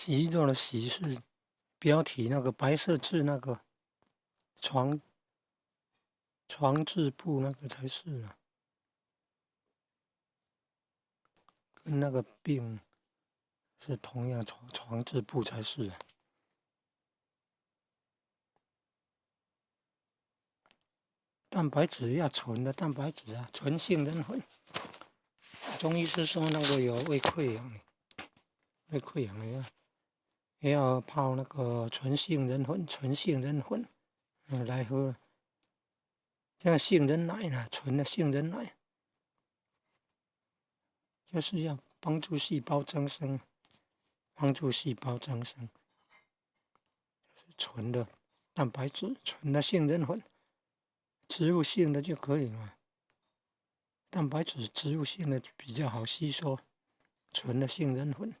息肉的息是標題那個白色字那個床床字部那個才是啊，跟那個病是同樣床床字部才是啊。蛋白質要純的蛋白質啊，純杏仁粉。中醫師說那個有胃潰瘍，胃潰瘍的要泡那個純杏仁粉，純杏仁粉來喝，像杏仁奶啦，純的杏仁奶，就是要幫助細胞增生，幫助細胞增生，就是純的蛋白質，純的杏仁粉，植物性的就可以了。蛋白質植物性的比較好吸收，純的杏仁粉。